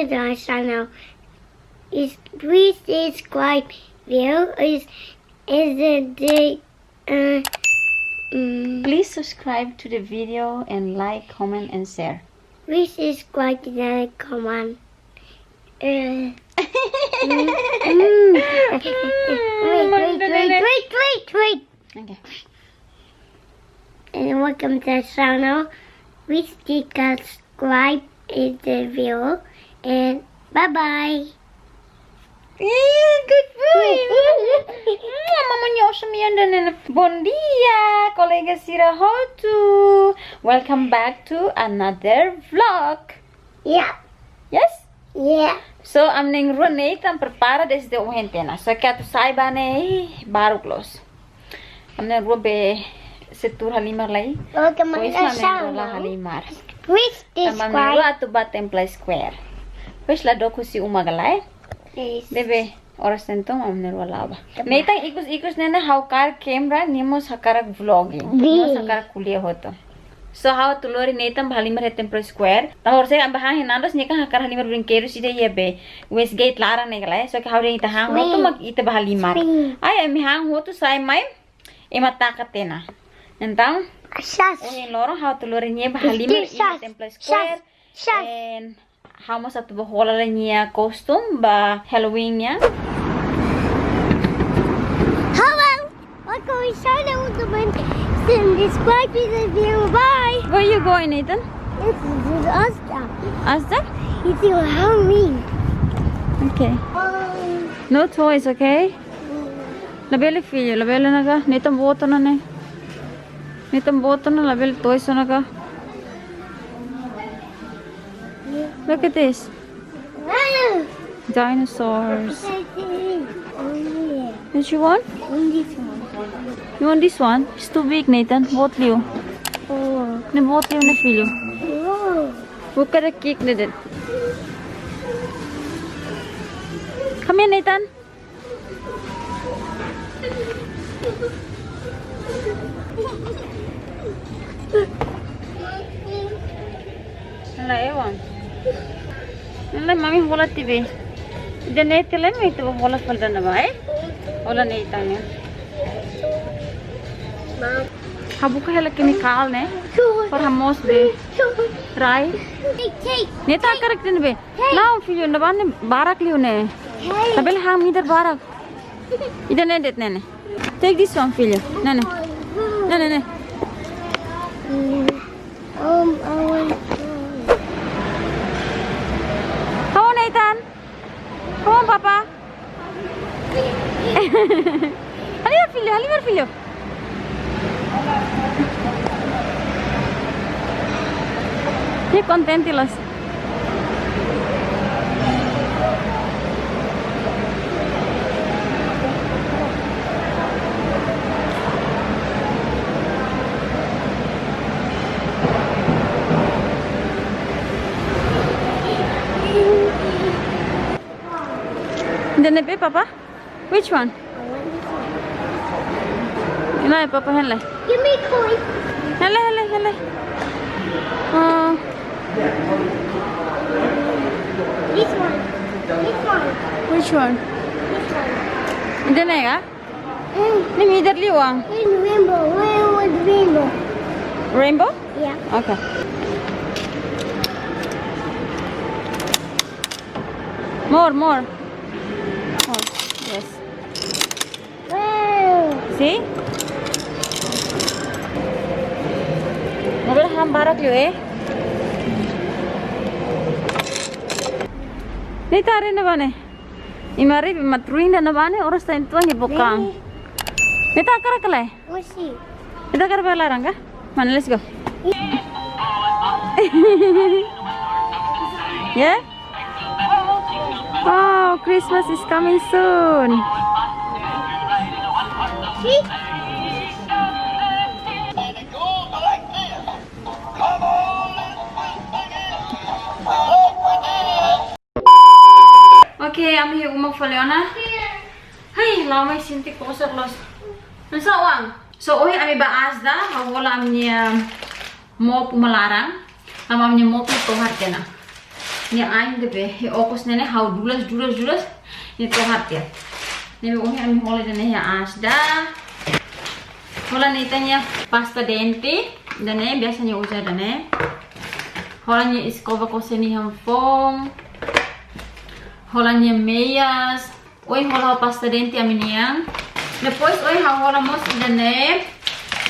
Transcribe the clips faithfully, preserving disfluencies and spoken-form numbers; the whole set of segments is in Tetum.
to our channel. Is please subscribe. Video is is the day. Uh, mm, Please subscribe to the video and like, comment, and share. Please subscribe to the comment. Uh, mm, mm. Wait, wait, wait, wait, wait, wait. Okay. And welcome to the channel. Please subscribe in the video and bye bye. Eh, good boy. Mama nyosa mi anda nena. Bom dia, kolega sira hotu. Welcome back to another vlog. Yeah. Yes? Yeah. So, ami na'in-rua Nathan prepara desde ohin tiha ona. So, ke atu sai ba ne'e, eh, baruk loos. Ami na'in-rua be sei tuur halimar lai. Oke, mana sana? Halimar. Please subscribe. Ami na'in-rua atu ba Temple Square. Pois la doko si uma galai. Please. Bebe, oras tentu ami na'in-rua la'o ba. Nathan ikus-ikus ne'e ha'u kaer kamera, nia mós hakarak vlogging. Nia mós hakarak ko'alia hotu. So, ha'u atu lori Nathan ba halimar iha Temple Square. Tanba orsida ami ba han iha ne'e, nia kan hakarak halimar brinquedos ida iha be Westgate laran ne'e kala. So, ke ha'u dehan ita han hotu mak ita ba halimar. Ai, ami han hotu sai mai, ema taka tiha ona. Entaun, ohin loron ha'u atu lori nia ba halimar iha Temple Square. And ha'u mós atu ba hola lai nia kostum ba Halloween nian. Hello, welcome to Shona Ultimate. Soon subscribe to the video. Bye. Where you going, Nathan? This is Asta. Asta? It's your Halloween. Okay. Um, No toys, okay? Labele filho, labele ona ka. Nathan boot ona ne'e. Nathan boot ona, labele toys ona ka. Look at this. Dinosaurs. What you want? You want this one? It's too big, Nathan. Boot liu. Ne'e boot liu ne'e filho. Buka da kick ne'e de'it. Come here, Nathan. Ela é onde? Ela é mami hola tiha be. Ida ne'e tele me tu hola falda na ba, eh? Hola ne'e tanya. Ha'u buka hela kemikal ne'e. Para moos be. Rai. Ne'e hakarak de'it be. Não, filho, ne'ebá ne'e barak liu ne'e. Labele han ida barak. Ida ne'e de'it ne'e. Take this one, filho. Ne'e ne'e. Ne'e ne'e. Um, I want. Come on, Nathan. Come on, papa. Halimar filho, halimar filho. Nia kontente loos. Ida ne'ebé, papa? Which one? I want this one. Ne'e, papa, hein lai. Give me toy. Hein lai, hein lai, hein lai. Uh, This one. This one. Which one? This one. Ida ne'e ka? Mm. Ne'e imi ida liu an. In rainbow. Where was rainbow? Rainbow? Yeah. Okay. More, more. More. Yes. Wow. See? Mobil ham barak liu, eh. Ne'e tare na bane. Imari matruing da na bane, oras tain tuan ni bokang. Ne'e. Ne'e hakarak lai. Oshi. Ita hakarak ba laran ka? Mana, let's go. Yeah? Oh, Christmas is coming soon. Oke, ami iha uma fali ona. Hai, la'o mai sente kosar loos. Nusá oan? So, ohin ami ba Asda, ha'u hola ami-nia mop uma laran. Tanba ami-nia mop tohar tiha ona. Nia ain ne'ebé iha okos ne'e ne'e ha'u dulas, dulas, dulas. Nia to'o ha'u tiha. Ne'ebé ohin ami hola ida-ne'e iha aas ida. Hola Nathan nia pasta dente. Ida-ne'e biasa nia uza ida-ne'e. Hola nia eskova kose nia foun. Hola nia meias. Ohin hola ha'u pasta dente ami-nian. Depois ohin ha'u hola mós ida-ne'e.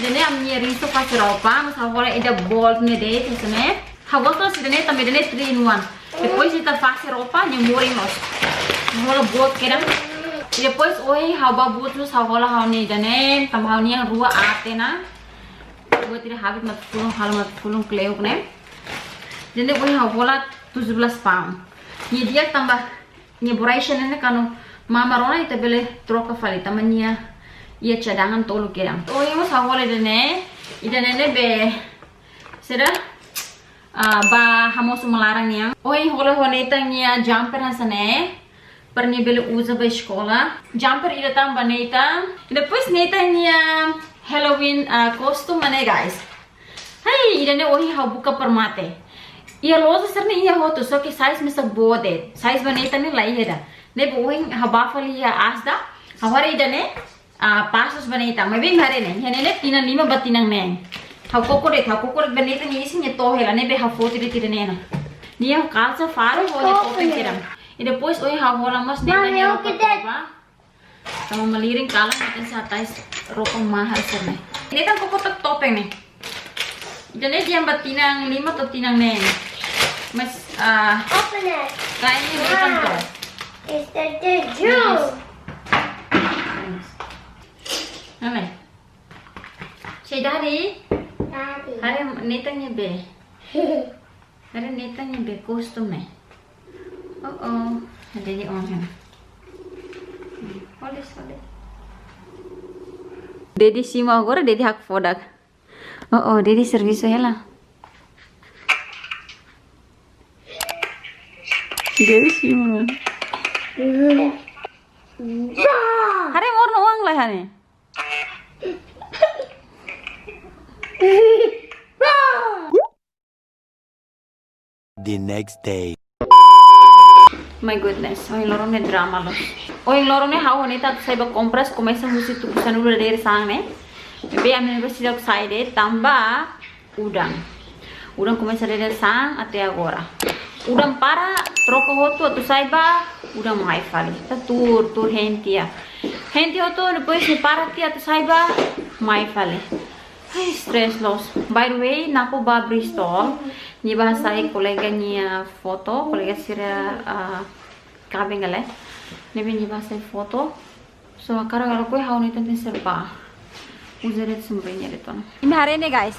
Ida-ne'e ami-nia rinso fase roupa, mas ha'u hola ida bold ne'e de'it, hanesan ne'e. Ha'u gosta mós ida-ne'e tanba ida-ne'e three in one. Depois ita fase roupa, nia morin loos. Hola bold kedan. Depois ohin ha'u bá buat mós ha'u hola ha'u-nia ida-ne'e, tanba ha'u-nian rua aat ona. Buat ida habit matan-fulun, halo matan-fulun kle'uk ne'e. Jadi ohin ha'u hola tujuh belas pound. Nia di'ak tanba nia borracha ne'e ne'e kuandu mama rona ita bele troka fali tanba nia iha cadangan tolu kedan. Ohin mós ha'u hola ida-ne'e, ida-ne'e ne'ebé saida, ah, bá hamoos uma laran nian. Ohin hola ho Nathan nia jumper hanesan ne'e, para nia bele uza bá eskola. Jumper ida tan ba Nathan. Depois Nathan nia Halloween, ah, costume ne'e, guys. Hai, ida-ne'e ohin ha'u buka para mate. Iha loja sira-ne'e iha hotu, só ke size mesak boot de'it. Size ba Nathan ne'e la iha ida. Ne'ebé ohin ha'u bá fali iha aas ida. Ha'u haree ida-ne'e, ah, pas loos ba Nathan. Maibé haree ne'e, iha ne'e ne'e tinan lima ba tinan neen. Ha'u koko de'it, ha'u koko de'it ba Nathan nia isin nia to'o hela, ne'ebé ha'u foti de'it ida-ne'e ona. Nia calça faro ho nia topeng kedan. I depois ohin ha'u hola mós Nathan nia roupa toba. Tanba malirin kalan, Nathan sei hatais roupa mahal sira-ne'e. Nathan koko tok topeng ne'e. Ida-ne'e dehan ba tinan lima to'o tinan neen. Mas, ah, Open it. Kain ne'e Nathan toba. Is that the juice? Yes. Mana? Say daddy. Daddy. Haree Nathan nia bee. Haree Nathan nia bee costume ne'e. Oh, oh. Daddy on him. Hold this, hold it. Daddy simu agora, daddy hakfodak. Oh, oh, daddy servisu hela. Daddy simu. Haree morno uang lah, honey. The next day. My goodness, ohin loron ne'e drama loos. Ohin loron ne'e ha'u ho Nathan atu sai bá kompras, komesa husi tuku sanulu dadeer-saan ne'e. Be ami-nia universidade sai de'it tanba udan. Udan komesa dadeer-saan até agora. Udan para, troka hotu atu sai bá, udan mai fali. Ita tuur, tuur hein tiha. Hein tiha hotu, depois nia para tiha atu sai bá, mai fali. Ai, stress loos. By the way, Napo bá Bristol. Nia bá hasai kolega nia foto, kolega sira, ah, kaben gale. Ne'ebé nia bá hasai foto. So, hakarak agora ha'u ho Nathan tenke serba. Uza de'it sombriña de'it ona. Imi haree ne'e, guys.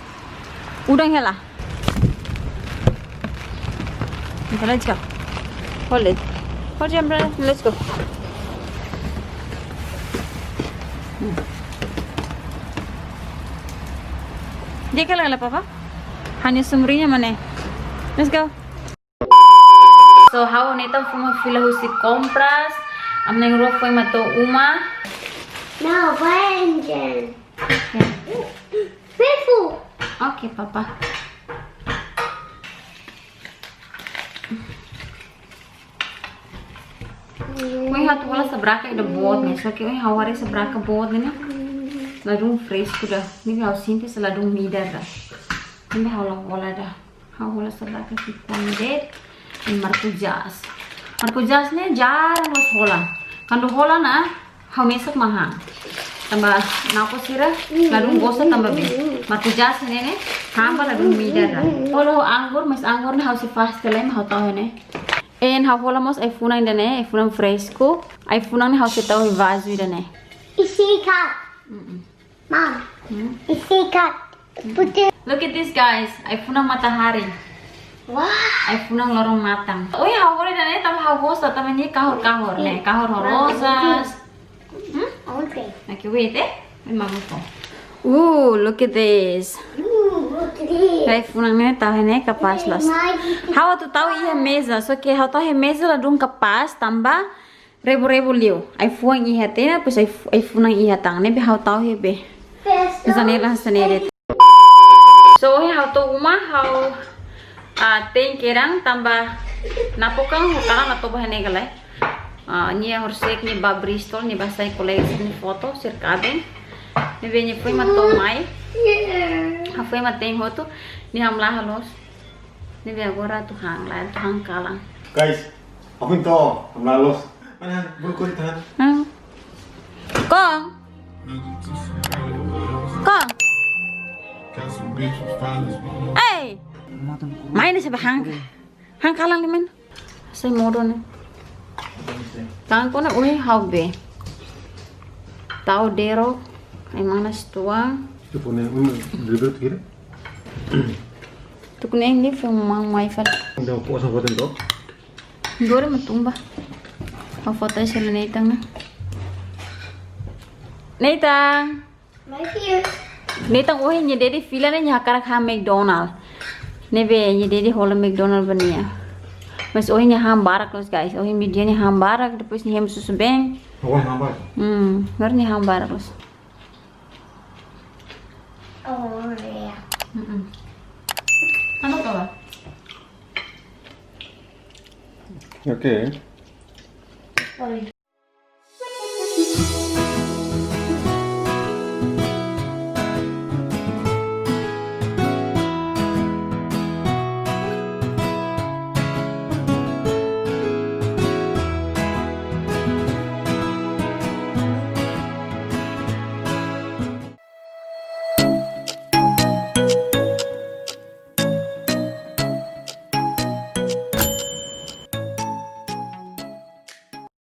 Udan hela. Okay, let's go. Hold it. Hold your umbrella. Let's go. Hmm. Di'ak ka lae, Papa? Ha'u-nia sombriña mana? Let's go. So, ha'u ho Nathan fó mai fila husi kompras. Ami na'in-rua foin mai to'o uma. No, why engine? Yeah. Careful. Okay, Papa. Ohin ha'u atu hola sabraka ida boot ne'e. Só ke ohin ha'u haree sabraka boot ne'e, ne'e ladún fresku ida. Ne'ebé ha'u sente sei ladún midar ida. Ne'ebé ha'u la hola ida. Ha'u hola sabraka ki'ikoan de'it. I maracuyás. Maracuyás ne'e jarang loos hola. Kuandu hola ona, ha'u mesak mak han. Tanba Napo sira ladún gosta tanba be. Maracuyás ne'e ne'e, han bá ladún midar ida. Hola ho anggur, mas anggur ne'e ha'u sei fase lai mak ha'u tau iha ne'e. I ha'u hola mós ai-funan ida-ne'e, ai-funan fresku. Ai-funan ne'e ha'u sei tau iha vazu ida-ne'e. Isi ikan. Mm-mm. Mom, hmm? Isi ikan. Putih. Look at this, guys. Ai-funan matahari. Wah. Ai-funan loron-matan. Ohin ha'u hola ida-ne'e tanba ha'u gosta, tanba nia kahur-kahur ne'e. Kahur ho rozas. Hmm? I want this. Okay, wait, eh. Wait, mama, go. Ooh, look at this. Ooh, look at this. Ai-funan ne'e tau iha ne'e kapás loos. Ha'u atu tau iha meza, só ke ha'u tau iha meza ladún kapás, tanba rebu-rebu liu. Ai-fuan iha tiha ona, depois ai-fu-, ai-funan iha tan. Ne'ebé ha'u tau iha be. Janela hanesan ne'e de'it. So, ohin ha'u to'o uma, ha'u, ah, tein kedan tanba Napo kan, kalan la toba hene gale. Ah, nia horisehik nia ba Bristol, nia ba hasai kolega sira-nia foto, sira kaben. Ne'ebé nia foin mak to'o mai. Ha'u foin mak te'in hotu, nia hamlaha loos. Ne'ebé agora atu han, la atu han kalan. Guys, aku itu hamlaha loos. Mana, bulu kori tahan. Hmm. Kong. Kong. Ei. Mai ne'e seba han. Han kalan liu mai. Sai modo ne'e. Kan kona ui hau be. Tau dero. Ai mana stua. Tuku ne'e, um, deliver kira. Tuku ne'e ini film mang mai fal. Udah puas foto itu. Dore matumba. Ha'u foto sira Nathan ne'e. Nathan. Mai here. Nathan ohin nia daddy fila ne'e nia hakarak han McDonald. Ne'ebé nia daddy hola McDonald ba nia. Mas ohin nia han barak loos, guys. Ohin meiudia nia han barak, depois nia hemu susubeen. Oh, han barak. Hmm, baru nia han barak loos. Oh, ya. Mm-mm. Anu to? Oke.